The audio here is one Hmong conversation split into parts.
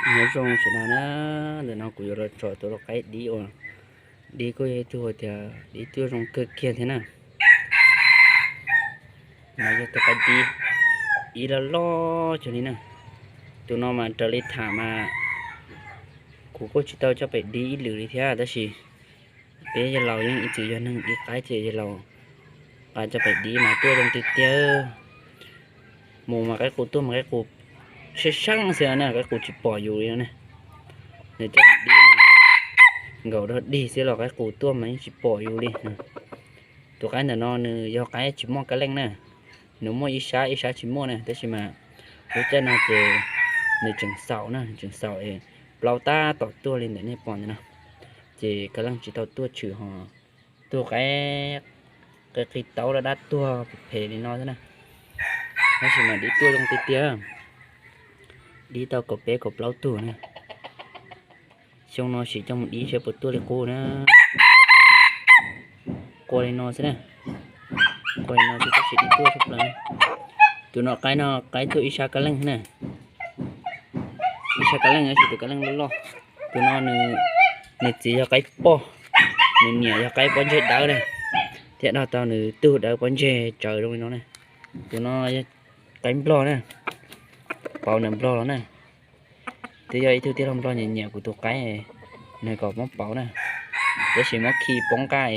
Nyob zoo sawv daws na, ntawm no kuv yuav los tso tus lau qaib dib uas dib kuj yog ib tug tias dib tuaj zoo kawg kiag thiab na. No yog tus qaib dib, ib loj loj cog li na. Tus no mas raws li tham mas kuv kuj tsis tau coj pem dib ib lwm li thiab, tab sis peb yawg laus yeej ib txwm yog neeg dib qaib ces yawg laus nqa coj pem dib mas tuaj zoo tiag tiag. Mus mas qaib qus tuaj mas qaib qus sab sab xwb na, qaib qus tsis pom yus li no ne. Nws coj dib mas nkaum dog dig xwb los qaib qus tuaj mas yeej tsis pom yus li. Tus qaib ntawm no nws yog qaib tsis muaj kab leej na, nws muaj ib sab ib sab tsis muaj na, tab sis mas lub caij no ces nws tseem xaus na, tseem xaus es plaub tab tom tuaj li ntawm nej pom ntawm no, ces kab leej tsis tau tuaj tshwm ho tuaj qaib qi qi taub dab dab tuag phem li no xwb na. Tab sis mas dib tuaj zoo tiag tiag, dib tau kaum peb kaum plaub tug na. Xyoo no sim coj mus dib saib puas tuaj li qub na. Qua li no xwb na, qua li no xwb tab sis dib tuaj tshaj plaws. Tus no qaib no qaib tuaj ib sab kab leej xwb na, ib sab kab leej tab sis tus kab leej loj loj. Tus no nws txiv yog qaib poj, nws niam yog qaib pob ntseg dawb na, thiaj dog tau nws tug dawb pob ntseg tsawv zoo li no na. Tus no yog qaib nplog na, pauv nws nplog los na. Twb yog ib tug tij laug nplog nyiam nyiam kuv tus qaib, nws kom muab pauv na, tab sis muab khi poob nqaj,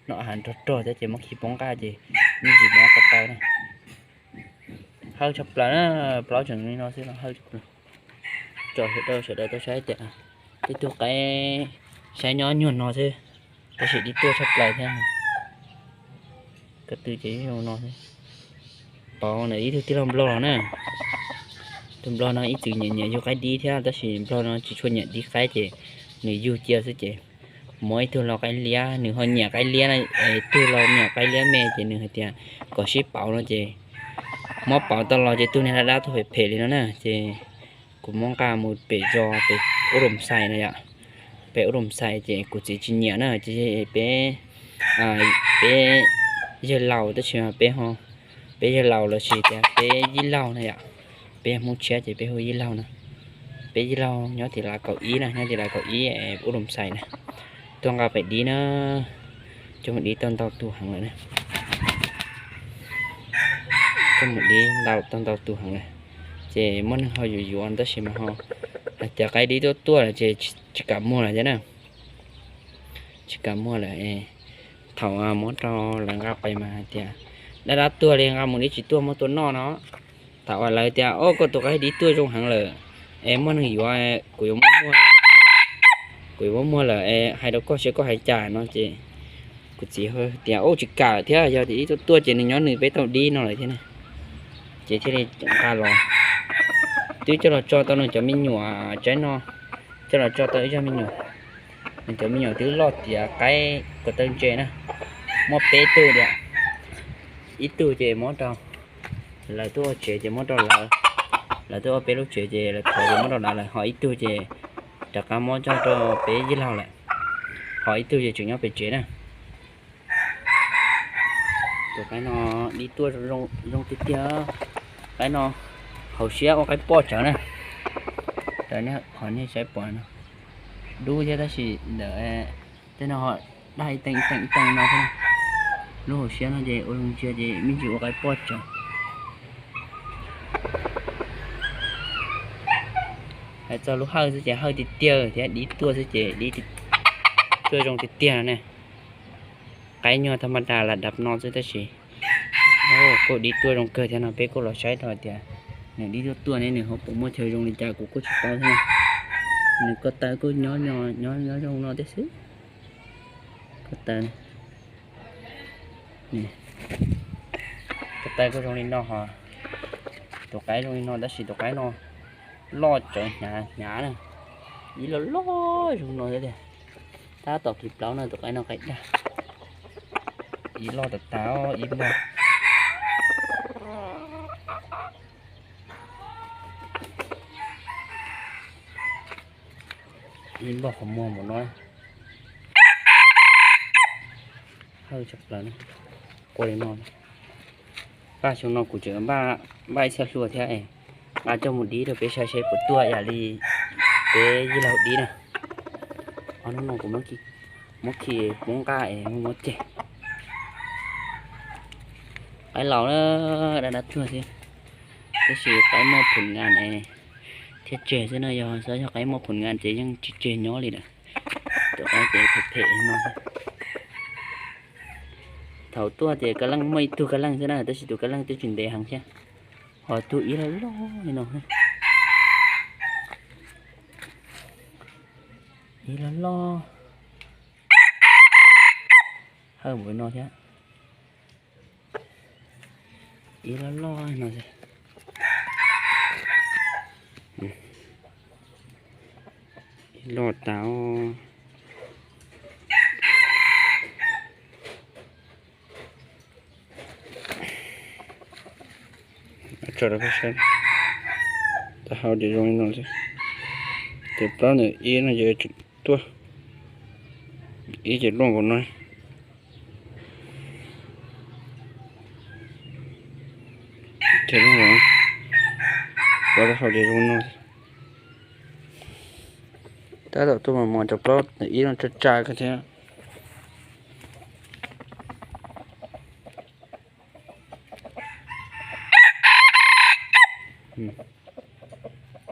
noj hav rog rog thiab ces muab khi poob nqaj ces yeej tsis muab ko taw na. Hawj tshaj plaws na, plaub tseem li no xwb los hawj tshaj plaws. Tso sawv daws tau saib tias tej tug qaib saib nyob nyuag no xwb, tab sis dib tuaj tshaj plaws thiab. Ko tw ces zoo no xwb. Pauv ntawm ib tug tij laug nplog los na. Tus nplog no ib txwm nyiam nyiam yug qaib dib thiab, tab sis nplog no tsis tshua nyiam dib qaib ces nws yug cia xwb ces muab ib tug lau qaib liab, nws ho nyiam qaib liab na, ib tug lau me qaib liab me ces nws hais tias kom sib pauv no ces muab pauv tau los ces tug niag dab dab tuag phem phem li no na ces kuv muab nqa mus pem zos pem ub Roos Xais no yom. Pem ub Roos Xais ces kuv txiv tsis nyiam na ces peb, peb yawg laus tab sis mas peb, peb yawg laus los sis tias peb yij laug na yom. Peb yog Hmoob tshiab ces peb hu yij laug na. Peb yij laug nyob tim lav kaum ib na, nyob tim lav kaum ib ub Roos Xais na. Tuaj nqa pem dib na, coj mus dib tau ntau tus heev lawm na. Coj mus dib ntau tau ntau tus heev lawm, ces muaj neeg ho yuav yuav tab sis mas ho hais tias qaib dib tuaj tuaj lawm ces tsis kam muag lawm thiab na. Tsis kam muag lawm. Thaum muab rau lawv nqa pais mas hais tias dab dab tuag li nqa mus dib tsis tuaj muab tua noj no. Thaum uas lawv tias o koj tus qaib dib tuaj zoo heev lawm es muaj neeg yuav, kuv yuav muab muag lawm, kuv yuav muab muag lawm es hais rau koj seb koj hais cas no ces kuv txiv tias o tsis kam lawm thiab, yog tias dib tuaj tuaj ces nws nyob nws peb tau dib no lawm thiab na. Ces thiaj li nqa los, twb coj los tso tau nws cov me nyuam tsaib no, coj los tso tau ib zag me nyuam. Nws cov me nyuam twb loj tiav qaib ko taw ntses na, muaj peb tug tiag. Ib tug ces muab rau lawv tuaj ua tsev ces muab rau lawv, lawv tuaj ua peb lub tsev ces lawv thov ces muab rau lawv lawm, ho ib tug ces rov qab muab coj rau peb yij laug lawm, ho ib tug ces tseem nyob pem tsev na. Tus qaib no dib tuaj zoo tiag tiag. Qaib no hauv siab ua qaib poj tsawv na. Qhov nej saib pom no dub thiab tab sis ntawm tej no ho daj ib teem ib teem ib teem no thiab. Lub hauv siab no ces ua zoo ntsia ces me ntsis ua qaib poj tsawv. Hais txog lub hawj xwb ces hawj tiag tiag thiab dib tuaj xwb ces dib tuaj zoo tiag tiag no ne. Qaib nyuag thaj ma das lam dab no xwb tab sis kuj dib tuaj zoo kawg thiab no. Peb kuj los saib rau tias nws dib tuaj tuaj ne nws ho puas muaj chaw zoo li cas kuv kuj tsis paub thiab. Nws ko taw kuj nyob nyob zoo no thiab xwb. Ko taw, ko taw kuj zoo li no ho. Tus qaib zoo li no tab sis tus qaib no loj tsawv hnyav hnyav na. Ib loj loj zoo no thiab tiag. Tab tom kis plaub na tus qaib no qaib dag. Ib loj tas tas ib npog. Ib npog qhov muag npaum no. Hawj tshaj plaws, qua li no. Paj xyoo no kuv tseem npaj ib txhia hlua thiab es Nqa coj mus dib rau peb saib seb puas tuaj ib yam li peb yij laug dib na. Ob hnub no kuv muab khi poob nqaj es muab muab ceg. Qaib laus na, dab dab tuag xwb, tab sis qaib muaj phum ngas es thiaj tseg xwb na, yog xyov yog qaib muaj phum ngas ces yeej tsis tseg nyob li lawm. Cov qaib ces phem phem li no xwb. Thaum tuaj ces kab leej muaj ib tug kab leej xwb na, tab sis tus kab leej twb tsis ntev heev thiab, ho tug ib loj loj li no, ib loj loj, hawj npaum no thiab, ib loj loj no, ib loj tas. Tso rau peb saib, taub hau ces zoo li no xwb. Ces plaub ntawm ib no ces tseem tuaj, ib ces luaj nkaus no. Ces luaj nkaus, plaub taub hau ces zoo li no. Tab tom tuaj mos mos cov plaub ntawm ib no tsa tsa kawg thiab.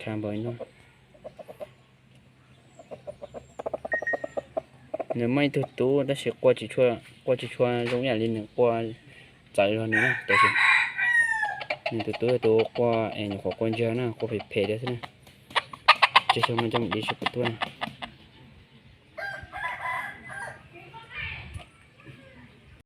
Nws muaj ib tug tub tab sis qua tsis tshua zoo ib yam li nws qua txawv zog nws na, tab sis nws tus tub yog tus qua es nyuam qhuav qua ntsiag na, qua phem phem thiab xwb na. Ces xyov mas coj mus dib seb puas tuaj na.